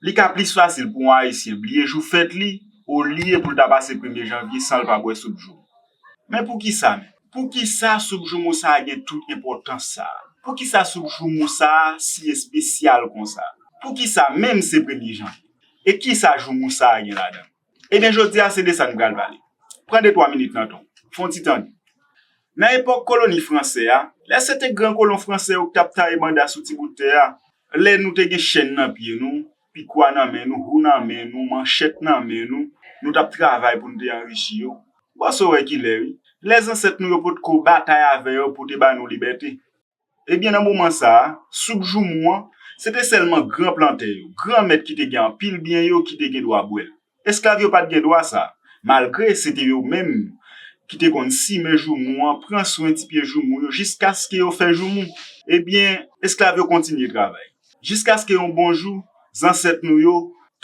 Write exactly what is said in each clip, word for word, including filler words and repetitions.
Li ka plis fasil pou yon Ayisyen bliye jou fèt li, olye pou l ta pase premye janvye san l pa bwè soup joumou. Men poukisa menm? Poukisa soup joumou sa a gen tout enpòtans sa a? Poukisa soup joumou sa a si espesyal konsa? Poukisa menm se premye janvye? E kisa joumou sa a gen ladan l? Ebyen, jodi a, se de sa n pral pale. Pran de twa minit nan tan w. Fè yon ti tande. Nan epòk koloni fransè a, lè se te gran kolon fransè yo ki t ap taye banda sou ti bout tè a, lè nou te gen chèn nan pye nou, pikwa nan men nou, hou nan men nou, manchèt nan men nou, nou t ap travay pou n te anrichi yo. Bon, se wè kilè, wi. Lè zansèt nou yo potko batay avè yo pou te ba nou libète. Ebyen, nan moman sa a, soup joumou an, se te sèlman gran plantè yo, gran mèt ki te gen anpil byen yo ki te gen dwa bwè l. Esklav yo pa t gen dwa sa a, malgre se te yo menm ki te konn simen joumou an, pran swen ti pye joumou yo jiskaske yo fè joumou. Ebyen, esklav yo kontinye travay. Jiskaske yon bon jou, zansèt nou yo,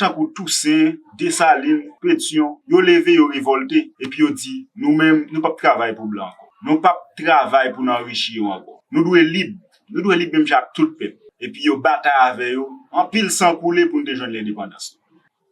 tankou Tousen, Desalin, Petyon, yo leve, yo revòlte, epi yo di, nou menm, nou p ap travay pou blan ankò. Nou p ap travay pou n anrichi yo ankò. Nou dwe lib. Nou dwe lib menm jan ak tout pèp. Epi yo batay avè yo, anpil san koule pou n te jwenn lendepandans nou.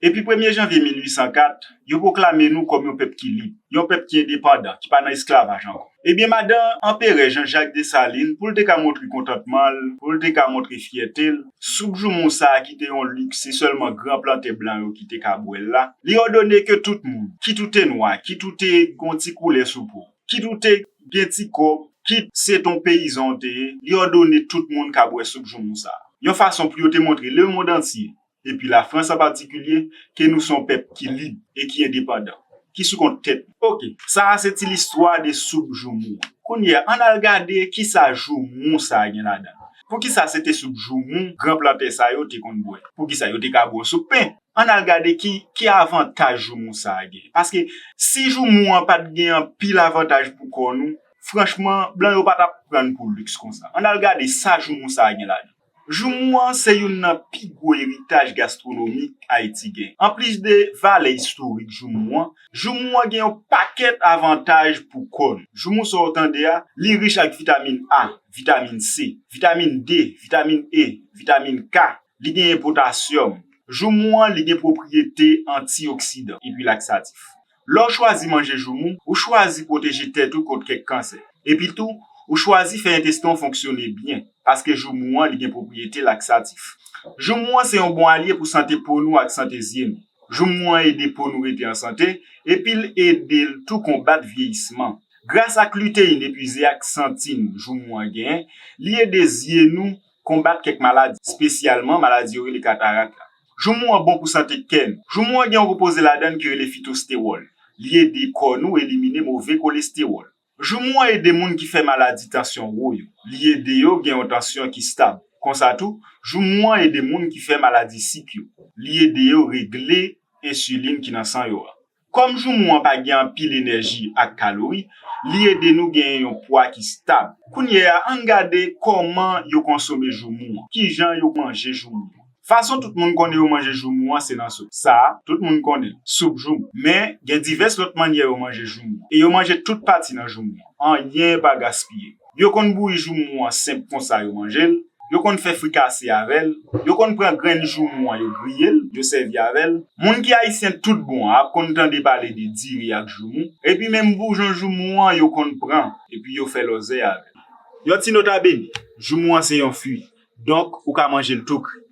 Epi premye janvye mil uit san kat, yo pwoklame nou kòm yon pèp ki lib, yon pèp ki endepandan, ki pa nan esklavaj ankò. Ebyen, madan Anperè Jean-Jacques Dessalines, pou l te ka montre kontantman l, pou l te ka montre fyète l, soup joumou sa a ki te yon liks, se sèlman gran plantè blan yo ki te ka bwè l la, li òdone ke tout moun, kit ou te nwa, kit ou te gen yon ti koulè sou po, kit ou te gen ti kòb, kit se t on peyizan w te ye, li òdone tout moun ka bwè soup joumou sa a. Yon fason pou yo te montre lemonn antye, epi Lafrans an patikilye, ke nou se yon pèp ki lib e ki endepandan, ki sou kont tèt nou. Oke, sa a se ti listwa de soup joumou an. Kounye a, ann al gade kisa joumou sa a gen ladan l. Poukisa se te soup joumou gran plantè sa yo te konn bwè? Poukisa yo te ka bwè yon soup pen? Ann al gade ki, ki avantaj joumou sa a gen. Paske si joumou an pa t gen anpil avantaj pou kò nou, franchman, blan yo pa t ap pran n pou liks konsa. Ann al gade sa joumou sa a gen ladan l. Joumou an se youn nan pi gwo eritaj gastwonomik Ayiti gen. Anplis de valè istorik joumou an, joumou an gen yon pakèt avantaj pou kò nou. Joumou sa w tande a, li rich ak vitamin A, vitamin C, vitamin D, vitamin E, vitamin K, li genyen potasyòm. Joumou an, li gen pwopriyete antioksidan epi laksatif. Lè w chwazi manje joumou, ou chwazi pwoteje tèt ou kont kèk kansè. Epitou, ou chwazi fè entesten w fonksyone byen, paske joumou an, li gen pwopriyete laksatif. Joumou an se yon bon alye pou sante po nou ak sante zye nou. Joumou an ede po nou rete an sante, epi l ede l tou konbat vyeyisman. Gras ak liteyin epi zeaksantin joumou an genyen, li ede zye nou konbat kèk maladi, espesyalman maladi yo rele katarak la. Joumou an bon pou sante kè nou. Joumou an gen yon konpoze ladan l ki rele fitostewòl. Li ede kò nou elimine move kolestewòl. Joumou an ede moun ki fè maladi tansyon wo yo. Li ede yo gen yon tansyon ki stab. Konsa tou, joumou an ede moun ki fè maladi sik yo. Li ede yo regle ensilin ki nan san yo a. Kòm joumou an pa gen anpil enèji ak kalori, li ede nou genyen yon pwa ki stab. Kounye a, ann gade kòman yo konsome joumou an. Kijan yo manje joumou an? Fason tout moun konnen yo manje joumou an se nan soup. Sa a, tout moun konnen l, soup joumou. Men, gen divès lòt mannyè yo manje joumou. E yo manje tout pati nan joumou an. Anyen pa gaspiye. Yo konn bouyi joumou an senp konsa yo manje l. Yo konn fè frikase avè l. Yo konn pran grenn joumou an yo griye l, yo sèvi avè l. Moun ki ayisyen tout bon an ap konn tande pale de diri ak joumou. Epi menm boujon joumou an yo konn pran, epi yo fè lòzèy avè l. Yon ti nota bene, joumou an se yon fwi. Donk, ou ka manje l tou kri.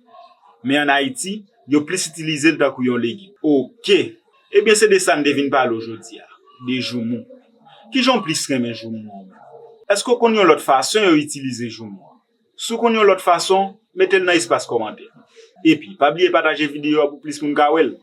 Men ann Ayiti, yo plis itilize l tankou yon legim. Oke. Ebyen, se de sa n te vin pale w jodi a, de joumou. Kijan w plis renmen joumou an menm? Èske w konn yon lòt fason yo itilize joumou an? Si w konn yon lòt fason, mete l nan espas kòmantè. Epi, pa bliye pataje videyo a pou plis moun ka wè l.